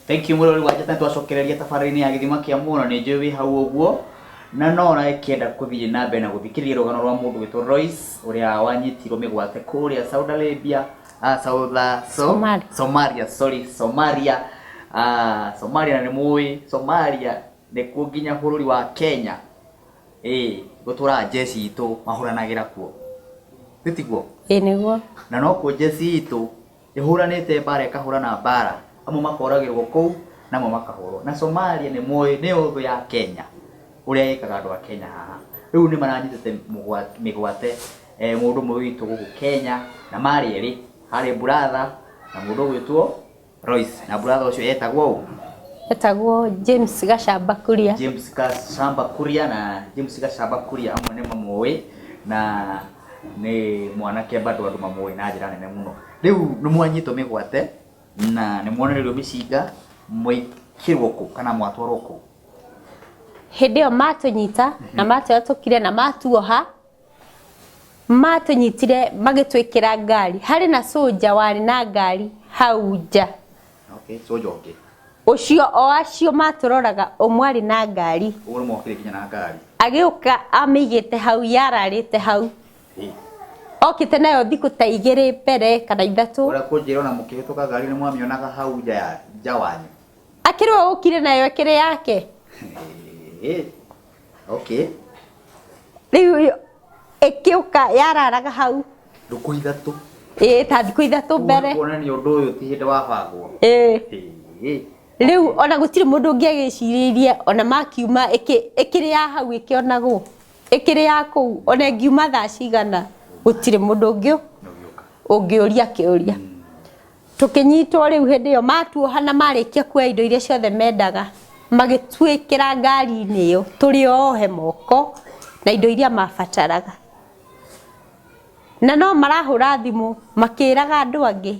Thank you mũrori wa Njata, twacokereria tabarĩra-inĩ ya gĩthima kĩa muono. Nĩ njũĩ wĩ hau ũguo na no ũrakĩenda gũthiĩ na mbere na gũthikĩrĩria rũgano rwa mũndũ wĩtwo Royce ũrĩa wanyitirwo mĩgwate kũrĩa Saudi Arabia, South, so, Somalia. Somalia, sorry, Somalia. Somalia, na nĩ mũĩ Somalia nĩkuo nginya bũrũri wa Kenya ĩĩ gũtũraga jeshi itũ mahũranagĩra kuo, titiguo? Ĩĩ nĩguo. Na nokuo jeshi itũ ĩhũranĩte mbara, ĩkahũrana mbara, amwe makoragĩrwo kũu na amwe makahũrwo. Na Somalia nĩ mũĩ nĩyo thũ ya Kenya, ũrĩa ĩkaga andũ a Kenya haha. Rĩu nĩ maranyitĩte mĩgwate mũndũ ũmwe witũ gũkũ Kenya, na marĩ erĩ, harĩ brother na mũndũ ũgwĩtwo Royce. Na brother ũcio etagwo ũ? Etagwo James Gacamba Kuria. James Gacamba Kuria. Na James Gacamba Kuria amwe nĩ mamũĩ na nĩ mwanake bado andũ mamũĩ na njĩra nene mũno. Rĩu nĩ mwanyitwo mĩgwate na nĩ mwonererio mĩcinga, mwaikĩrwo kũ kana mwatwarwo kũ? Hĩndĩ ĩyo matũnyita na matwĩra tũkire na matuoha, matũnyitire magĩtwĩkĩra ngari. Harĩ na soldier warĩ na ngari hau nja. Okay, soldier ũngĩ. Ũcio o acio matũroraga, ũmwe arĩ na ngari. Ũguo nĩ mwokire nginya na ngari. Agĩũka amĩigĩte hau, yararĩte hau. Okĩte nayo thikũ ta 2 mbere kana 3. Ũrĩa kũnjĩra ona mũkĩhĩtũka ngari nĩ mwamĩonaga hau nja ya nja wanyu. Akĩrĩ we ũkire nayo ĩkĩrĩ yake. Okay. Rĩu ĩkĩũka yararaga hau. Thikũ 3. Ĩĩ, ta thikũ 3 mbere. Kuonania ũndũ ũyũ ti hĩndĩ wabangwo. Ĩĩ. Rĩu ona gũtirĩ mũndũ ũngĩ agĩcirĩirie, ona makiuma ĩkĩrĩ ya hau ĩkĩonagwo. Ĩkĩrĩ ya kũu, ona ĩngiuma thaa cigana, gũtirĩ mũndũ ũngĩ ũngĩũria kĩũria. Tũkĩnyitwo rĩu hĩndĩ ĩyo matuoha na marĩkia kuoya indo iria ciothe mendaga, magĩtwĩkĩra ngari-inĩ ĩyo tũrĩ ohe moko na indo iria mabataraga. Na no marahũra thimũ makĩraga andũ angĩ,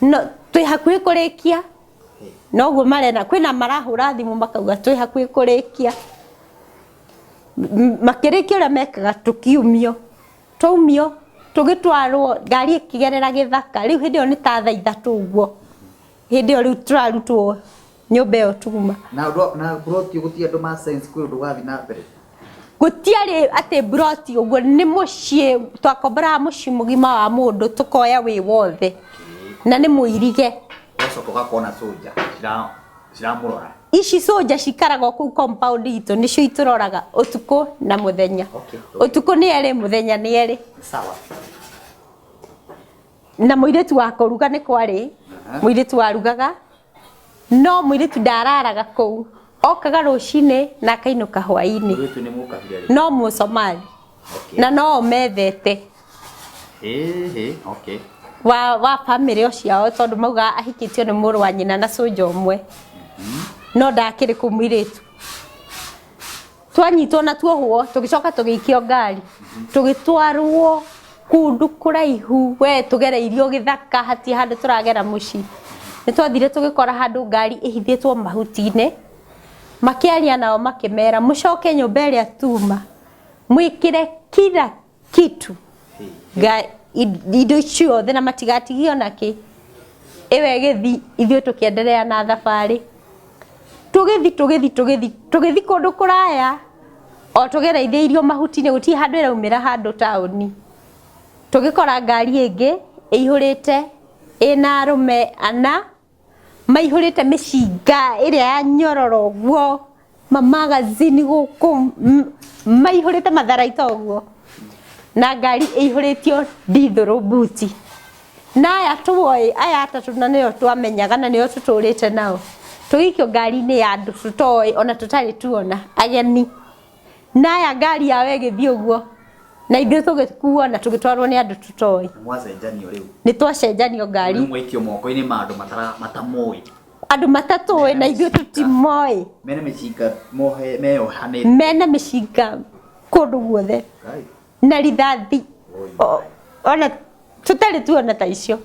no twĩ hakuhĩ kũrĩkia. Noguo marena, kwĩna marahũra thimũ makauga twĩ hakuhĩ kũrĩkia. Makĩrĩkia ũrĩa mekaga tũkiumio. Twaumio tũgĩtwarwo ngari ĩkĩgerera gĩthaka. Rĩu hĩndĩ ĩyo nĩ ta thaa 3 ũguo. Hĩndĩ ĩyo rĩu tũrarutwo nyũmba ĩyo tuma. Na ũndũ, na mburoti gũtirĩ andũ ma sense kwĩ ũndũ ũrathiĩ na mbere? Gũtiarĩ atĩ mburoti ũguo, nĩ mũciĩ, twakomboraga mũciĩ mũgima wa mũndũ tũkoya wĩ wothe. Na nĩ mũirige. Ũgacoka ũgakona soldier ciramũrora. Ici soldier cikaraga kũu compound itũ, nĩcio itũroraga ũtukũ na mũthenya. Ũtukũ nĩ erĩ, mũthenya nĩ erĩ. Sawa. Na mũirĩtu wa kũruga nĩ kwarĩ, mũirĩtu warugaga, no mũirĩtu ndararaga kũu. Okaga rũcinĩ na akainũka hwaĩ-inĩ. Mũirĩtu nĩ mũkabira rĩ? No Mũsomali. Na no methete. Okay. Wa family o ciao, tondũ maugaga ahikĩtio nĩ mũrũ wa nyina na cũnja ũmwe. No ndakĩrĩ kũu mũirĩtu. Twanyitwo na tuohwo, tũgĩcoka tũgĩikio ngari. Tũgĩtwarwo kũndũ kũraihu, we tũgereirio gĩthaka, hatirĩ handũ tũragera mũciĩ. Nĩ twathire tũgĩkora handũ ngari ĩhithĩtwo mahuti-inĩ. Makĩaria nao makĩmera, mũcoke nyũmba ĩrĩa tuma, mwĩkĩre kila kitu. Indo ciothe na matigatigie ona kĩ. Ĩyo ĩgĩthiĩ, ithuĩ tũkĩenderea na thabarĩ. Tũgĩthiĩ, tũgĩthiĩ, tũgĩthiĩ, tũgĩthiĩ kũndũ kũraya, o tũgereithĩirio mahuti-inĩ, gũtirĩ handũ ĩraumĩra handũ taũni. Tũgĩkora ngari ĩngĩ ĩihũrĩte, ĩna arũme ana, maihũrĩte mĩcinga ĩrĩa ya nyororo ũguo, mamagazini gũkũ, maihũrĩte matharaita ũguo. Na ngari ĩihũrĩtio ndithũrũ mbuti. Na aya tuoĩ, aya atatũ na nĩo twamenyaga na nĩo tũtũrĩte nao. Tũgĩikio ngari-inĩ ya andũ tũtoĩ ona tũtarĩ tuona, ageni. Na aya ngari yao ĩgĩthiĩ ũguo, na ithuĩ tũgĩkuo na tũgĩtwarwo nĩ andũ tũtoĩ. Mwacenjanio rĩu? Nĩ twacenjanio ngari. Rĩu mwaikio moko-inĩ ma andũ matamoĩ. Andũ matatũĩ na ithuĩ tũtimoĩ. Mena mĩcinga mohe, meyohanĩte. Mena mĩcinga kũndũ guothe. Na rithathi. Ona tũtarĩ tuona ta icio.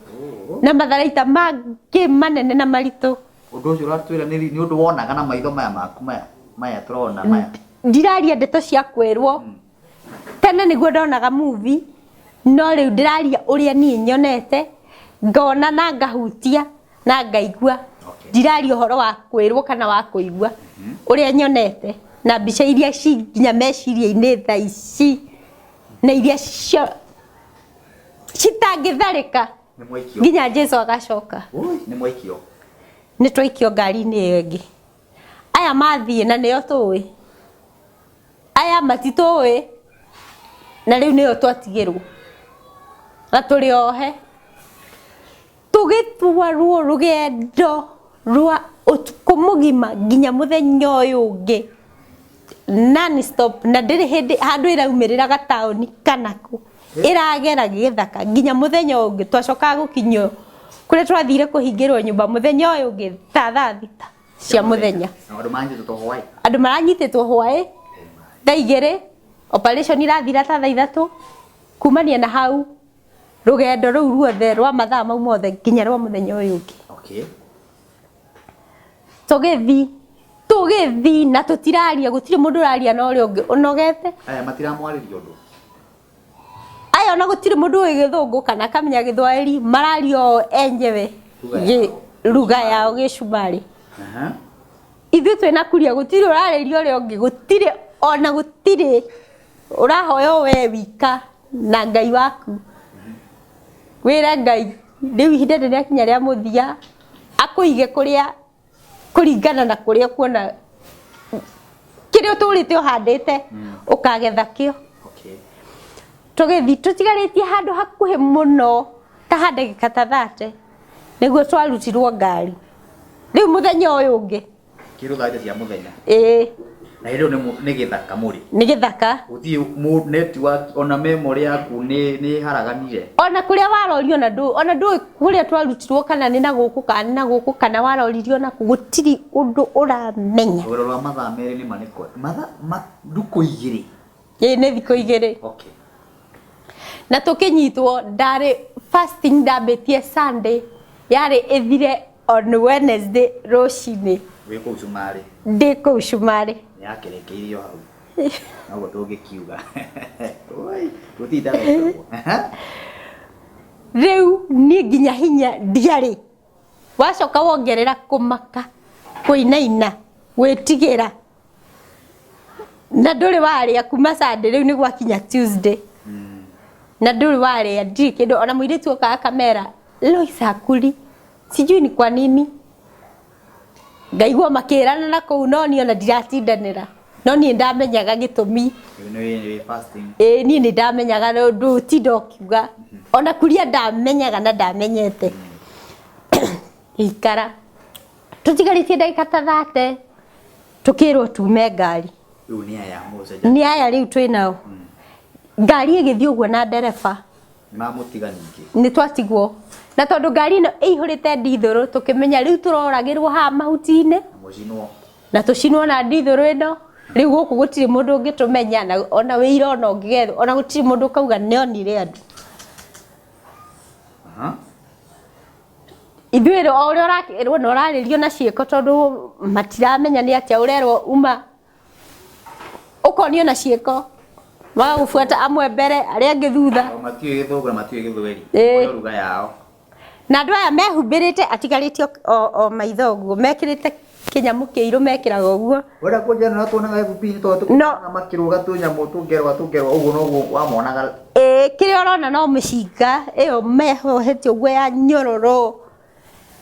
Na matharaita mangĩ manene na maritũ. Ũndũ ũcio ũratwĩra nĩ ũndũ wonaga na maitho maya maku maya, maya tũrona maya. Ndiraria ndeto cia kwĩrwo. Tene nĩguo ndonaga movie, no rĩu ndĩraria ũrĩa niĩ nyonete, ngona na ngahutia na ngaigua. Ndiraria ũhoro wa kwĩrwo kana wa kũigua, ũrĩa nyonete na mbica iria ci nginya meciria-inĩ thaa ici na iria citangĩtharĩka Nĩ mwaikio. nginya Jesu agacoka. Ui, nĩ mwaikio. Nĩ twaikio ngari-inĩ ĩyo ĩngĩ. Aya mathiĩ na nĩo tũĩ, aya matitũĩ, na rĩu nĩo twatigĩrwo na tũrĩ ohe. Tũgĩtwarwo rũgendo rwa ũtukũ mũgima nginya mũthenya ũyũ ũngĩ non stop, na ndĩrĩ hĩndĩ handũ ĩraumĩrĩra gataũni kana kũ, ĩragera gĩthaka nginya mũthenya ũyũ ũngĩ. Twacokaga gũkinyio kũrĩa twathire kũhingĩrwo nyũmba mũthenya ũyũ ũngĩ thaa 6 cia mũthenya. Na andũ manyitĩtwo hwaĩ. Andũ maranyitĩtwo hwaĩ thaa 2, operation irathira ta thaa 3. Kumania na hau rũgendo rũu ruothe rwa mathaa mau mothe nginya rwa mũthenya ũyũ ũngĩ. Tũgĩthi tũgĩthi na tũtiraria, gũtirĩ mũndũ ũraria na ũrĩa ũngĩ, ũnogete. Aya matiramwarĩria ũndũ. Aya ona gũtirĩ mũndũ ũĩ gĩthũngũ kana akamenya gĩthwaĩri, mararia o enyewe Lugha yao. Lugha yao gĩcumarĩ. Aha. Ithuĩ twĩna kuria, gũtirĩ ũrarĩria ũrĩa ũngĩ, gũtirĩ ona gũtirĩ ũrahoya o we wika na Ngai waku. Wĩre Ngai rĩu ihinda rĩrĩa rĩa mũthia akũige kũrĩa kũringana na kũrĩa kuona kĩrĩa ũtũrĩte ũhandĩte ũkagetha kĩo. Tũgĩthiĩ tũtigarĩtie handũ hakuhĩ mũno ta ha ndagĩka ta 30 nĩguo twarutirwo ngari. Rĩu mũthenya ũyũ ũngĩ Kĩrũ 3 cia mũthenya. Ĩĩ. Na hĩndĩ ĩyo nĩ gĩthaka mũrĩ. Nĩ gĩthaka. Gũtirĩ network ona memory yaku nĩ haraganire. Ona kũrĩa warorio na ndũ, ona ndũĩ kũrĩa twarutirwo kana nĩ na gũkũ kana nĩ na gũkũ kana waroririo na kũ, gũtirĩ ũndũ ũramenya. Rũgendo rwa mathaa 2 nĩ ma nĩ mathaa ma thikũ 2. Ĩĩ nĩ thikũ 2. Na tũkĩnyitwo ndarĩ fasting ndambĩtie Sunday yarĩ ĩthire on Wednesday rũcinĩ. Wĩ kũu Cumarĩ. Ndĩ kũu Cumarĩ. Nĩ yakĩrĩkĩirio hau. Noguo tũngĩkiuga. Oi, gũtirĩ ndathekagwo. Rĩu niĩ nginya hinya ndiarĩ. Wacoka wongerera kũmaka, kũinaina, gwĩtigĩra. Na ndũrĩ warĩa kuma Sunday, rĩu nĩ gwakinya Tuesday. Na ndũrĩ warĩa, ndirĩ kĩndũ. Ona mũirĩtu okaga akamera, Lois hakuli. Sijui ni kwa nini. Ngaigua makĩrana na kũu, no niĩ ona ndiratindanĩra. No niĩ ndamenyaga gĩtũmi. Rĩu nĩ fasting. Ĩĩ niĩ nĩ ndamenyaga ndũtinda ũkiuga. Ona kuria ndamenyaga na ndamenyete. Ikara. Tũtigarĩtie ndagĩka ta 30 tũkĩrwo tume ngari. Rĩu nĩ aya mũcenjania. Nĩ aya rĩu twĩnao. Ngari ĩgĩthiĩ ũguo na ndereba. Nĩ mamũtiga ningĩ. Nĩ twatigwo. Na tondũ ngari ĩno ĩihũrĩte ndithũrũ tũkĩmenya rĩu tũroragĩrwo haha mahuti-inĩ. Na mũcinwo. Na tũcinwo na ndithũrũ ĩno. Rĩu gũkũ gũtirĩ mũndũ ũngĩtũmenya na ona wĩira ona ũngĩgethwo ona gũtirĩ mũndũ ũkauga nĩonire andũ. Ithuĩ o ũrĩa ũrakĩrwo na ũrarĩrio na ciĩko tondũ matiramenya nĩ atĩa ũrerwo uma ũkonio na ciĩko magagũbuata amwe mbere arĩa angĩ thutha. O matiũĩ gĩthũngũ na matiũĩ gĩthweri. Ĩĩ. Oyo lugha yao. Na andũ aya mehumbĩrĩte atigarĩtie o maitho ũguo mekĩrĩte kĩnyamũ kĩirũ mekĩraga ũguo. Wenda kũnjĩra nĩ tuonaga FB tondũ No. tuonaga makĩrũga tũnyamũ tũngerwa tũngerwa ũguo noguo wamonaga. Ĩĩ kĩrĩa ũrona no mĩcinga ĩyo mehohete ũguo ya nyororo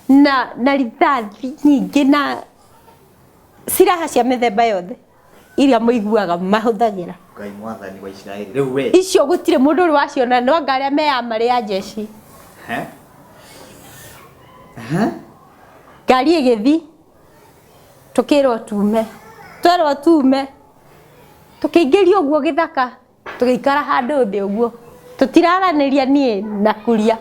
na rithathi nyingĩ na silaha cia mĩthemba yothe iria mũiguaga mahũthagĩra. Ngai mwathani wa Isiraeli rĩu we. Icio gũtirĩ mũndũ ũrĩ waciona no anga arĩa me armory ya jeshi. He? He? Ngari ĩgĩthiĩ tũkĩrwo tume. Twerwo tume tũkĩingĩrio ũguo gĩthaka tũgĩikara handũ thĩ ũguo tũtiraranĩria niĩ na kuria.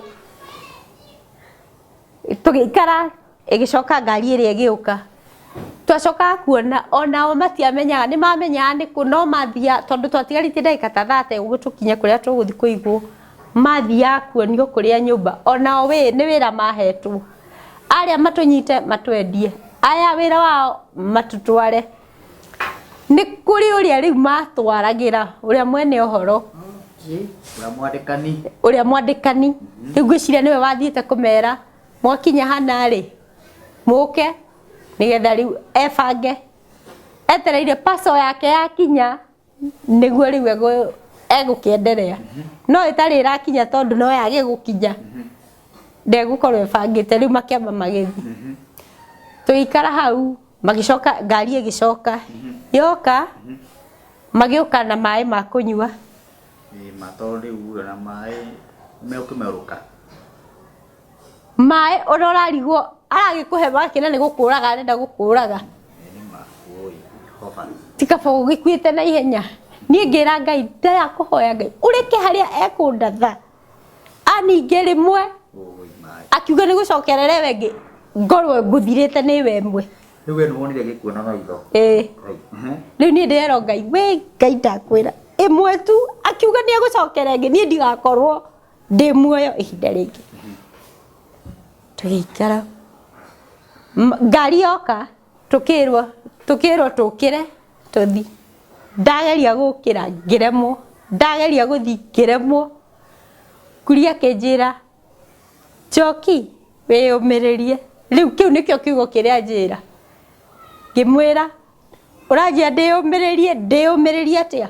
Tũgĩikara ĩgĩcoka ngari ĩrĩa ĩgĩũka. Twacokaga kuona onao matiamenyaga, nĩ mamenyaga nĩ kũ no mathia tondũ twatigarĩtie ndagĩka ta 30 ũguo tũkinye kũrĩa tũgũthiĩ kũigwo. Mathiaga kuonio kũrĩa nyũmba onao nĩ wĩra mahetwo. Arĩa matũnyite matwendie, aya wĩra wao matũtware. Nĩ kũrĩ ũrĩa rĩu matwaragĩra ũrĩa mwene ũhoro. Ũrĩa mwandĩkani. Ũrĩa mwandĩkani. Rĩu ngwĩciria nĩwe wathiĩte kũmera mwakinya hana rĩ Mũke nĩgetha rĩu ebange etereire paso yake yakinya nĩguo rĩu egũkĩenderea no ĩtarĩ ĩrakinya tondũ no yage gũkinya ndegũkorwo ĩbangĩte rĩu makĩamba magĩthiĩ tũgĩikara hau magĩcoka ngari ĩgĩcoka yoka magĩũka na maĩ ma kũnyua. Ĩ ma tondũ rĩu na maĩ megũkĩmerũka. Maĩ ona ũrarigwo aragĩkũhe makĩna nĩ gũkũraga arenda gũkũraga. Ĩ nĩ ma woi Jehova. Ti kaba ũgĩkuĩte na ihenya. Niĩ ngĩra Ngai ndaya kũhoya Ngai ũreke harĩa ekũndatha aningĩ rĩmwe Woi maĩ. Akiuga nĩ gũcokerera ĩyo ĩngĩ ngorwo ngũthirĩte nĩ ĩyo ĩmwe. Rĩu we nĩwonire gĩkuũ na maitho. Ĩĩ. Ngai. Rĩu niĩ ndĩrerwo Ngai wĩ Ngai ndakwĩra ĩmwe tu akiuga nĩ egũcokera ĩngĩ niĩ ndigakorwo ndĩ muoyo ihinda rĩngĩ. Tũgĩikara ngari yoka tũkĩrwo tũkĩrwo tũkĩre tũthi ndageria gũkĩra ngĩremwo ndageria gũthi ngĩremwo Kuria akĩnjĩra Njoki wĩyũmĩrĩrie rĩu kĩu nĩkĩo kiugo kĩrĩa anjĩra ngĩmwĩra ũranjĩra ndĩyũmĩrĩrie ndĩyũmĩrĩrie atĩa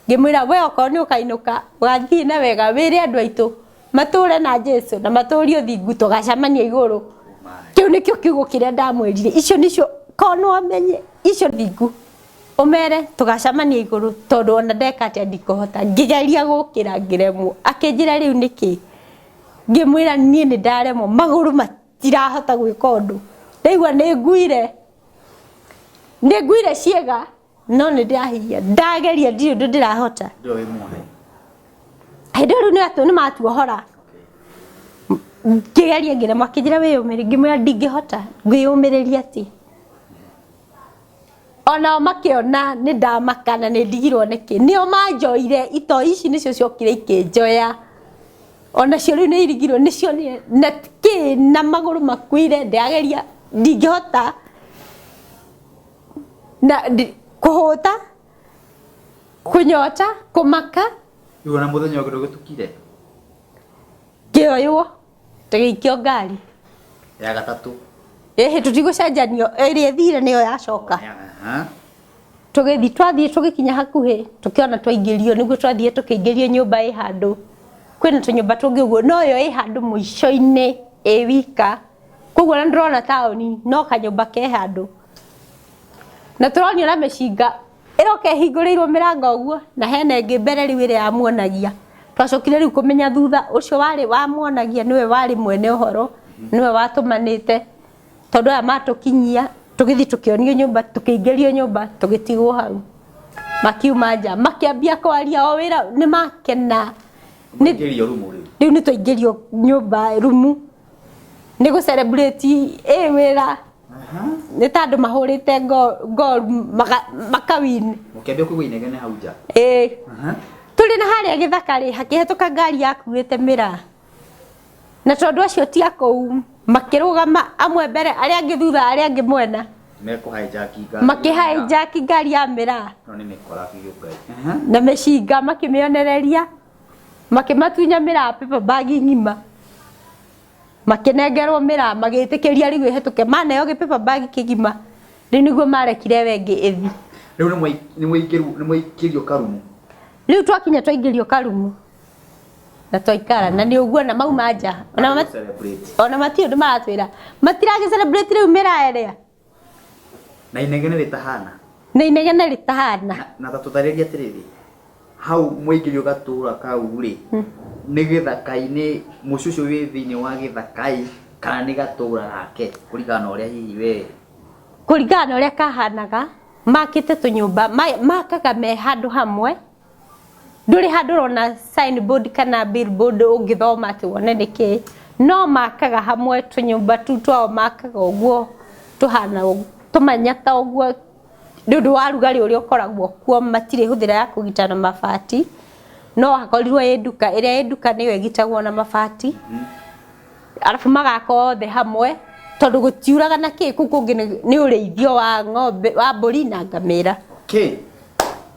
ngĩmwĩra we okorwo nĩ ũkainũka ũgathiĩ na wega wĩre andũ aitũ matũre na Jesu na matũrie ũthingu tũgacemania igũrũ kĩu nĩkĩo kiugo kĩrĩa ndamwĩrire icio nĩcio korwo no amenye icio thingu ũmere tũgacemania igũrũ tondũ ona ndeka atĩa ndikũhota ngĩgeria gũkĩra ngĩremwo akĩnjĩra rĩu nĩkĩ ngĩmwĩra niĩ nĩ ndaremwo magũrũ matirahota gwĩka ũndũ ndaigua nĩ nguire nĩ nguire ciĩga no nĩ ndĩrahinya ndageria ndirĩ ũndũ ndĩrahota. Ndĩyo wĩ muohe. Hĩndĩ ĩyo rĩu nĩ matuohora ngĩgeria ngĩremwo akĩnjĩra wĩyũmĩrĩrie ngĩmwĩra ndingĩhota ngwĩyũmĩrĩria atĩ onao makĩona nĩ ndamaka na nĩ ndigirwo nĩkĩ nĩo manjoire itoi ici nĩcio ciokire ikĩnjoya onacio rĩu nĩ irigirwo nĩcio na kĩ na magũrũ makuire ndĩrageria ndingĩhota na kũhũta kũnyota kũmaka. Rĩu ona mũthenya ũngĩ ndũgĩtukire. Ngĩoywo tũgĩikio ngari ya gatatũ. Ĩhĩ tũtigũcenjanio ĩrĩa ĩthire nĩyo yacoka. Tũgĩthiĩ twathiĩ tũgĩkinya hakuhĩ tũkĩona twaingĩrio nĩguo twathiĩ tũkĩingĩrio nyũmba ĩ handũ kwĩna tũnyũmba tũngĩ ũguo no yo ĩ handũ mũico-inĩ ĩ wika koguo ona ndĩrona taũni no kanyũmba ke handũ na tũronio na mĩcinga ĩroka ĩhingũrĩirwo mĩrango ũguo na hena ĩngĩ mbere rĩu ĩrĩa yamuonagia twacokire rĩu kũmenya thutha ũcio warĩ wamuonagia nĩwe warĩ mwene ũhoro nĩwe watũmanĩte tondũ aya matũkinyia tũgĩthiĩ tũkĩonio nyũmba tũkĩingĩrio nyũmba tũgĩtigwo hau makiuma nja makĩambia kwaria o wĩra nĩ makena. Mũingĩrio rumu rĩu. Rĩu nĩ twaingĩrio nyũmba rumu nĩ gũ celebrate ĩ wĩra nĩ ta andũ mahũrĩte goal makawin. Mũkĩambia kũigua inegene hau nja. Ĩĩ. Tũrĩ na harĩa gĩthaka rĩ hakĩhetũka ngari yakuĩte mĩraa na tondũ acio ti a kũu makĩrũgama amwe mbere arĩa angĩ thutha arĩa angĩ mwena. Mekũhijack ngari. Makĩhijack ngari ya mĩraa. No nĩ mĩkora biũ Ngai. Na mĩcinga makĩmĩonereria makĩmatunya mĩraa paper bag ng'ima makĩnengerwo mĩraa magĩtĩkĩria rĩu ĩhetũke maneo gĩ paper bag kĩgima rĩu nĩguo marekire ĩyo ĩngĩ ĩthiĩ. Rĩu nĩ mwaingĩrio karumu. Rĩu twakinya twaingĩrio karumu na twaikara na nĩ ũguo na mauma nja ona matirĩ ũndũ maratwĩra matiragĩ celebrate rĩu mĩraa ĩrĩa na inegene rĩtahana na inegene rĩtahana na tatũtarĩrie atĩrĩrĩ hau mwaingĩrio gatũra kau rĩ nĩ gĩthaka-inĩ mũciĩ ũcio wĩ thĩinĩ wa gĩthaka-ĩ kana nĩ gatũra gake kũringana na ũrĩa hihi we kũringana na ũrĩa kahanaga makĩte tũnyũmba makaga me handũ hamwe ndũrĩ handũ ũrona signboard kana billboard ũngĩthoma atĩ wone nĩkĩ no makaga hamwe tũnyũmba tu twao makaga ũguo tũhana tũmanyata ũguo nĩ ũndũ wa rugarĩ ũrĩa ũkoragwo kuo matirĩ hũthĩra ya kũgita na mabati no hakorirwo ĩ nduka ĩrĩa ĩ nduka nĩyo ĩgitagwo na mabati arabu magaka othe hamwe tondũ gũtiuraga na kĩ kũu kũngĩ nĩ ũrĩithio wa ng'ombe wa mbũri na ngamĩra. Okay.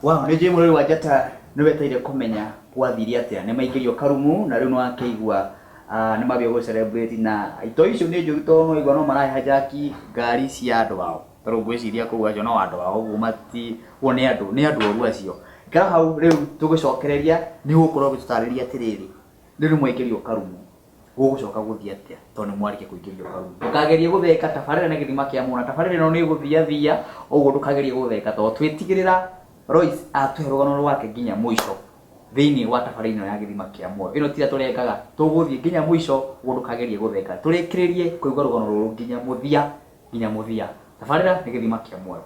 Wow, nĩ njũĩ mũrori wa Njata nĩ wetereire kũmenya gwathire atĩa nĩ maingĩrio karumu na rĩu nĩ wakĩigua Ah, nĩ mambia gũ celebrate na itoi icio nĩ njũru tondũ no igua no marahe hajaki ngari cia andũ ao tondũ ngwĩciria kũu acio no andũ ao ũguo mati ũguo nĩ andũ nĩ andũ oru acio. Ikara hau rĩu tũgũcokereria nĩ ũgũkorwo ũgĩtũtarĩria atĩrĩrĩ rĩu nĩ mwaingĩrio karumu gũgũcoka gũthiĩ atĩa tondũ nĩ mwarĩkia kũingĩrio karumu. Ndũkagerie gũtheka tabarĩra nĩ gĩthima kĩa muoyo na tabarĩra ĩno nĩ ĩgũthiathia ũguo ndũkagerie gũtheka tondũ twĩtigĩrĩra Lois atũhe rũgano rwake nginya mũico thĩinĩ wa tabarĩra ĩno ya gĩthima kĩa muoyo. Ĩno tira tũrengaga, tũgũthiĩ nginya mũico ũguo ndũkagerie gũtheka. Tũrĩkĩrĩrie kũigua rũgano rũrũ nginya mũthia, nginya mũthia. Tabarĩra nĩ gĩthima kĩa muoyo.